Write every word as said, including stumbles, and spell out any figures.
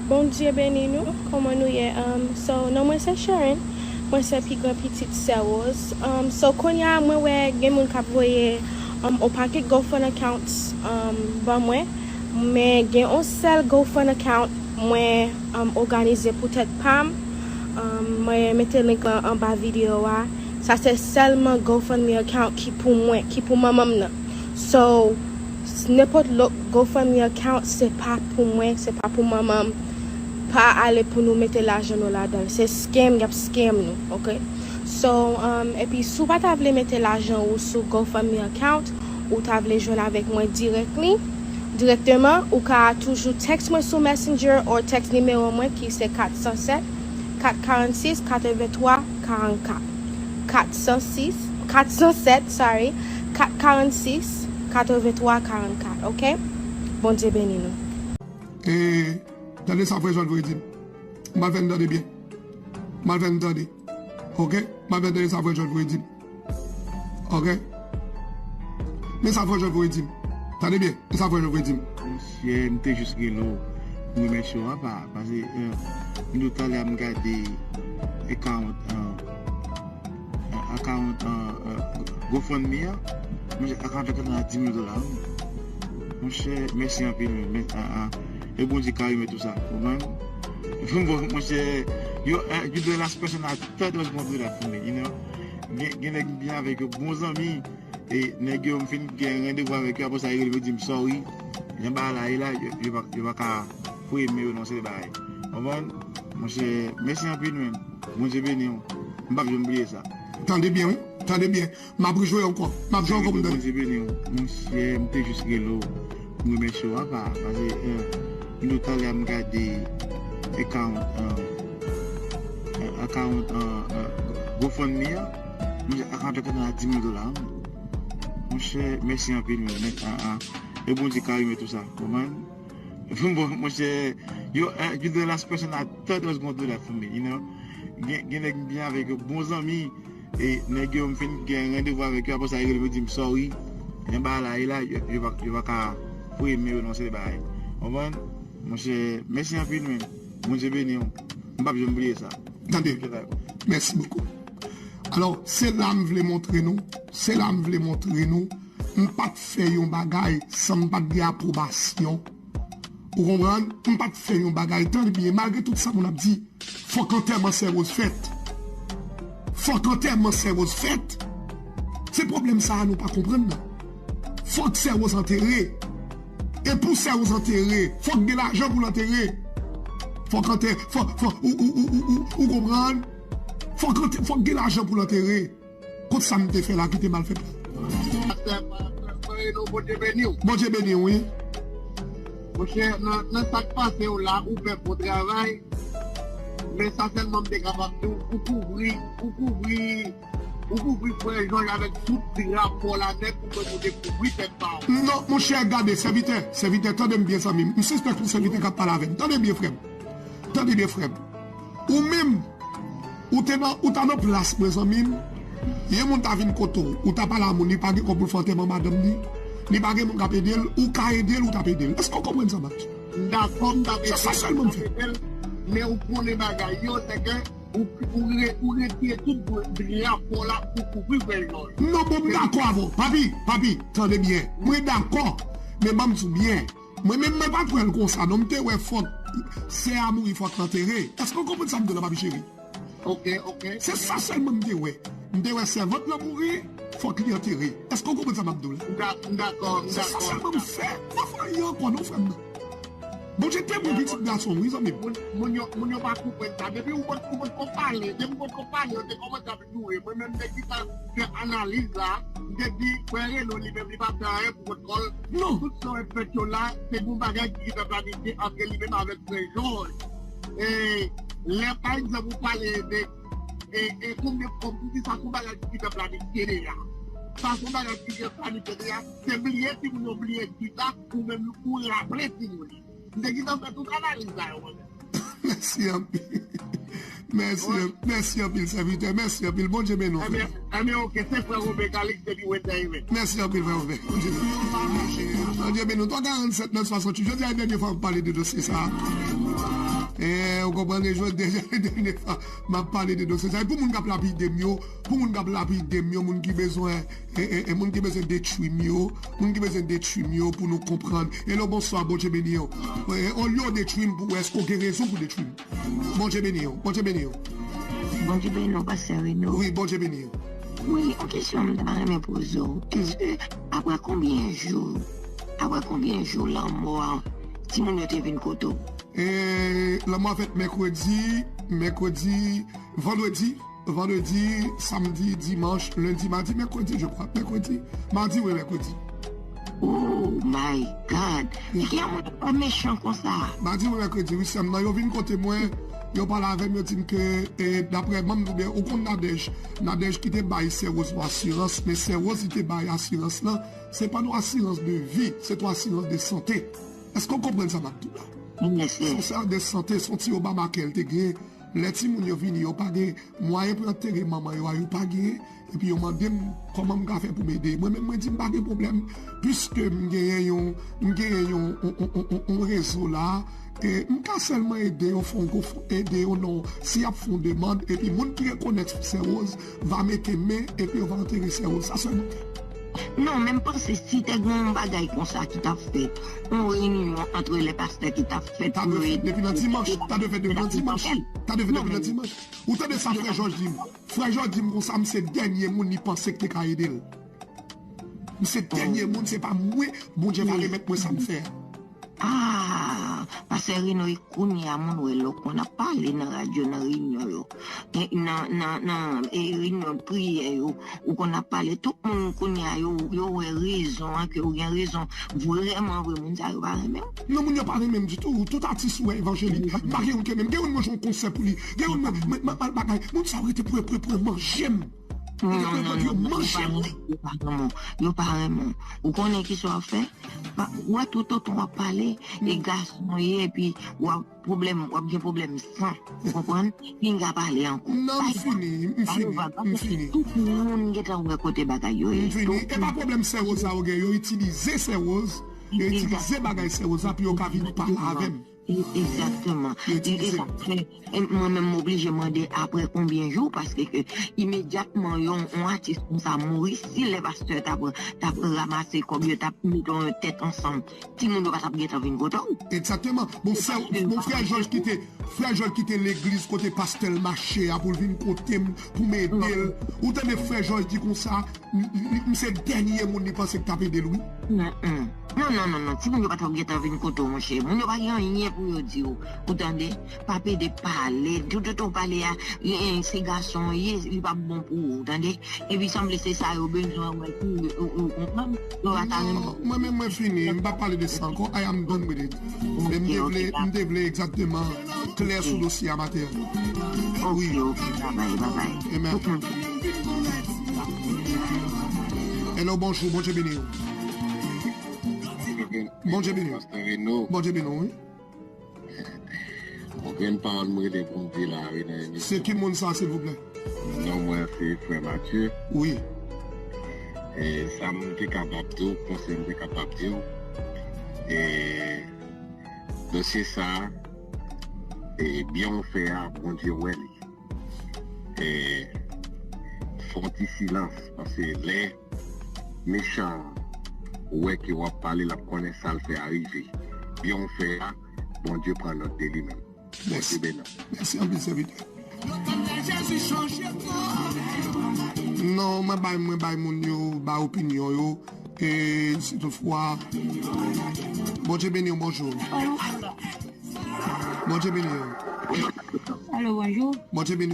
Bondye beni nou. Kòman nou ye? Um, so, non mwen se Sharon. Mwen se pi gran pitit sè Rose. Um, so, kounye a, mwen wè gen moun k ap voye um, on pakèt GoFund account um, ban mwen. Men gen on sèl GoFund account mwen um, òganize pou tèt pa m. Um, mwen mete link lan anba videyo a. Sa se sèlman GoFundMe account ki pou mwen, ki pou manman m nan. So, s- nenpòt lòt GoFundMe account, se pa pou mwen, se pa pou manman m. Pa ale pou nou mete lajan nou ladan l. Se scam, y ap scam nou, ok? So, um, epi si w pa ta vle mete lajan ou sou GoFundMe account, ou ta vle jwenn avèk mwen directly, dirèkteman, ou ka toujou text mwen sou Messenger or text nimewo mwen ki se kat san sèt, kat karannsis, katrevenntwa, karannkat. Kat san sis, kat san sèt, sorry, kat karannsis, katrevenntwa, karannkat, ok? Bondye beni nou. E tande sa frè Jòd voye di m. M pral fè n tande byen. M pral fè n tande. Ok? M pral fè n tande sa frè Jòd voye di m. Ok? Men sa frè Jòd voye di m. Tande byen. Men sa frè Jòd voye di m. Monchè, m te jis rele w pou remèsye w apa, paske eh, m di w talè a m gade account, eh, eh, account eh, eh, GoFundMe a. Monchè, account la gentan a dis mil dola wi. Monchè, mèsi anpil wi. Men, ah, ah. E Bondye ka remèt ou sa, ou konprann? Bon, monchè, you, eh, you the last person I thought was gonna do that for me, you know? Gen, gen nèg m byen avèk yo, bon zanmi, e nèg yo m fin gen randevou avèk yo, apre sa yo rele m, yo di m sorry, jan bagay la ye la, yo, yo, pa, yo pa ka voye men yo nan seri bagay. Konprann? Monchè, mèsi anpil men. Bondye beni w. M p ap janm bliye sa. Tande byen, wi. Tande byen. M ap rejwe ankò. M ap jwe ankò pou m tande. Bondye beni w. Monchè, m te jis rele w pou m remèsye w apa, paske eh, m di w talè a m gade account, eh, eh, account eh, eh, GoFundMe a. Monchè, account la gentan a dis mil dola wi. Monchè, mèsi anpil men. Men, ah, ah. E Bondye ka remèt ou sa, konprann? Bon, monchè, you, eh, you the last person I thought was gonna do that for me, you know? Gen, gen nèg m byen avèk yo, bon zanmi, e nèg yo m fin gen randevou avèk yo, apre sa yo rele m, yo di m sorry, jan bagay la ye la, yo, yo, pa, yo pa ka voye men yo nan seri bagay. Konprann? Monchè, mèsi anpil men. Bondye beni w. M p ap janm bliye sa. Tande. Mèsi bokou. Alò, se la m vle montre nou, se la m vle montre nou, m pa t fè yon bagay san m pa t gen apwobasyon. Ou konprann? M pa t fè yon bagay, tande byen, malgre tout sa moun ap di, fòk antèman sè Rose fèt. Fòk antèman sè Rose fèt. Se pwoblèm sa a nou pa konprann nan. Fòk sè Rose antere. E pou sè Rose antere, fòk gen lajan pou l antere. Fòk antere, fòk, fòk, ou, ou, ou, ou, ou, ou konprann? Fòk, ante- fòk gen lajan pou l antere. Kot sa m te fè la ki te mal fèt la? Pastè, frè Reno, Bondye beni w. Bondye beni w, wi. Monchè, nan, nan sa k pase w la, ou fè bon travay. Men sa sèlman m te kapab di w, ou kouvri, ou kouvri, ou kouvri frè Jòj avèk tout drapo la nèt pou mwen pou te kouvri tèt pa w. Non, monchè, gade, sèvitè, sèvitè, tande m byen, zanmi m. M sispèk se yon sèvitè k ap pale avè m. Tande byen, frè m. Tande byen, frè m. Ou menm, ou te nan, ou ta nan plas mwen, zanmi m. Yon moun ta vin kote w, ou ta pale a moun, li pa gen kòb pou l fè antèman madanm li, li pa gen moun k ap ede l, ou ka ede l, ou t ap ede l. Èske w konprann sa m ap di? M dakò, m t ap Se sa sèlman m fè. ede l, men ou konnen bagay yo, se ke ou, ou, re, ou retire tout drapo la pou kouvri frè Jòj. Non, bon, m dakò avè w. Papi, papi, tande byen. Mwen dakò, men ban m di w byen. Mwen menm, mwen pa t wè l konsa, non, m te wè fòk sè a mouri, fòk l antere. Èske w konprann sa m di w la, papi cheri? Ok, ok. Se sa sèlman m te wè. M te wè sèvant lan mouri, fòk li antere. Èske w konprann sa m ap di w la? M da- m dakò, m Se sa dakò. Sèlman m fè. M pa fè anyen ankò, non, frè m nan. Bondye te bon pitit gason, wi, zanmi m. Moun, moun yo, moun yo pa konprann sa. Depi ou pot, ou pot ko pale, depi ou pot ko pale, yo te kòmanse ap joure. Mwen menm, m te gentan fè analiz la, m te di, frè Reno, li menm, li pa fè anyen pou kont kò l. Non. Tout sa w ap fè yo la, se yon bagay ki gentan planifye ant li menm avèk frè Jòj. E lè, pa egzanp, ou pale de, e, e konbyen kòb, ou di sa se yon bagay ki gentan planifye deja. Sa se yon bagay ki gentan planifye deja. Se bliye timoun yo bliye di sa, ou menm ou raple timoun yo. M te gentan fè tout analiz sa yo, mwen menm. Mèsi anpil. Mèsi, mèsi anpil, sèvitè. Mèsi anpil. Bondye beni w, frè. Ebyen, ebyen, ok, se frè Robert Calix depi Wentworth. Mèsi anpil, frè Robert. Bondye beni w. Bondye beni w. Twa karannsèt nèf swasanntuit. Jodi a, dènye fwa m pale de dosye sa a. E, ou konprann, e jodi a, dènye fwa, m ap pale de dosye sa. E pou moun k ap lapide m yo, pou moun k ap lapide m yo, moun ki bezwen, e, e, e, moun ki bezwen detwi m yo, moun ki bezwen detwi m yo, pou nou konprann. Hello, bonswa, Bondye beni w. E, olye w detwi m pou wè èske w gen rezon pou detwi m. Bondye beni w, Bondye beni w. Bondye beni w, pastè Reno. Wi, Bondye beni w. Wi, yon kesyon m ta renmen poze w. Èske, apre konbyen jou, apre konbyen jou lanmò a, timoun yo te vin kote w? E, lanmò a fèt mèkredi, mèkredi, vandredi, vandredi, samdi, dimanch, lendi, madi, mèkredi, je crois, mèkredi, madi, wi, mèkredi. Oh my God! Ki moun ki pa mechan konsa? Madi, wi, mèkredi, wi, sè m nan, yo vin kote mwen, yo pale avè m, yo di m ke, e, daprè manm, oubyen, ou konn Nadèj, Nadèj ki te bay sè Rose yon asirans, men sè Rose li te bay asirans lan, se pa yon asirans de vi, se yon asirans de sante. Èske w konprann sa m ap di w la? Se yon sè de sante, se yon ti Obamacare l te gen. Lè timoun yo vini, yo pa gen mwayen pou yo antere manman yo a, yo pa gen. Epi yo mande m kòman m ka fè pou m ede. Mwen menm, mwen di m pa gen pwoblèm. Piske m genyen yon, m genyen yon, yon, yon, yon, yon, yon rezo la, e m ka sèlman ede yo fè yon gwo fon, ede yo non, si y ap fè yon demann, epi moun ki rekonèt sè Rose va mete men, epi yo va antere sè Rose. Sa sèlman. Non, men m panse si te gen yon bagay konsa ki t ap fèt, yon reyinyon antre lè pastè ki t ap fèt pou yo ede. Ta dwe fèt depi nan dimanch, ta dwe fèt depi nan dimanch, ta dwe fèt depi nan dimanch. Ou tande sa frè Jòj di m? Frè Jòj di m konsa, m se dènye moun li panse ki te ka ede l. M se dènye moun, se pa mwen, Bondye va remèt mwen sa m fè a. Ah, pastè Reno, e kounye a moun wè lè w konn ap pale nan radyo, nan reyinyon yo, e nan, nan, nan, e reyinyon priyè yo, ou konn ap pale, tout moun kounye a yo, yo wè rezon an, ke ou gen rezon, vrèman vre, moun sa yo pa renmen w. Non, moun yo pa renmen m ditou, tout atis ou wè evanjelik, m pa gen youn ki renmen m, gen youn mwen jwenn konsè pou li, gen youn mwen, mwen, mwen, mwen bagay, moun sa yo rete pre, pre, pre manje m. Non, non, non, non, yo pa renmen w, yo pa renmen w. Ou konnen ki sa w ap fè? Pa, ou wè tout otan w ap pale, e gason w ye, epi w ap pwoblèm, w ap gen pwoblèm san, ou konprann? Pinga pale ankò. Non, m fini, m fini, m fini. Tout moun gentan wè kote bagay yo ye. M fini. E pa pwoblèm sè Rose sa yo gen, yo itilize sè Rose, yo itilize bagay sè Rose la pou yo ka vin pale avè m. E, egzakteman. E, e sa k fè, e, mwen menm m oblije mande apre konbyen jou, paske ke imedyatman yon, yon atis konsa mouri, si lè pastè t ap, t ap ranmase kòb yo, t ap mete yon tèt ansanm, timoun yo pa t ap gentan vin kote w. Egzakteman. Bon, sè, bon, frè Jòj ki te, frè Jòj ki te legliz kote pastè l mache a pou l vin kote m, pou m ede l. Ou tande frè Jòj di konsa, M, m, m se dènye moun li panse ki t ap ede l, wi. Non, non, non, non, non. Timoun yo pa t ap gentan vin kote w, monchè. Moun yo pa gen anyen pou yo di w. Ou tande? Pa pede pale. Toutotan w pale a, e, e, se gason w ye, li p ap bon pou ou, ou tande? Epi sanble se sa yo bezwen wè tou, ou, ou, ou konprann? Yo pa ta renmen. Non, mwen menm mwen fini. M p ap pale de sa ankò. I am done with it. Men m te vle, m te vle egzakteman klè sou dosye a maten an. Ok, ok, babay, babay. Amen. Hello, bonjou, Bondye beni w. Bondye beni w. Pastè Reno. Bondye beni w, wi. Bon, grenn pawòl mwen rele pou m di la, wi, nan emisyon. Se ki moun sa, silvouplè? Non mwen se frè Matye. Wi. E sa m te kapab di w, konsèy m te kapab di w. E dosye sa, e byen w fè a, Bondye wè li. E fè yon ti silans, paske lè mechan an wè ke w ap pale, l ap konnen sa l fè a rive. Byen w fè a, Bondye pran nòt de li menm. Bondye beni w. Mèsi anpil, sèvitè. Non, mwen bay, mwen bay moun yo, bay opinyon yo. E si toutfwa, Bondye beni w, bonjou. Bondye beni w. Alo, bonjou. Bondye beni w.